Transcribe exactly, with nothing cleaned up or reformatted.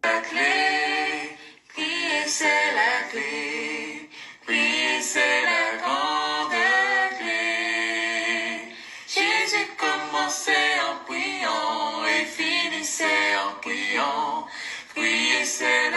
Lakle, priye se lakle, priye se la grande clé. Jezi kòmanse an priyan e fini se an priyan. Priye se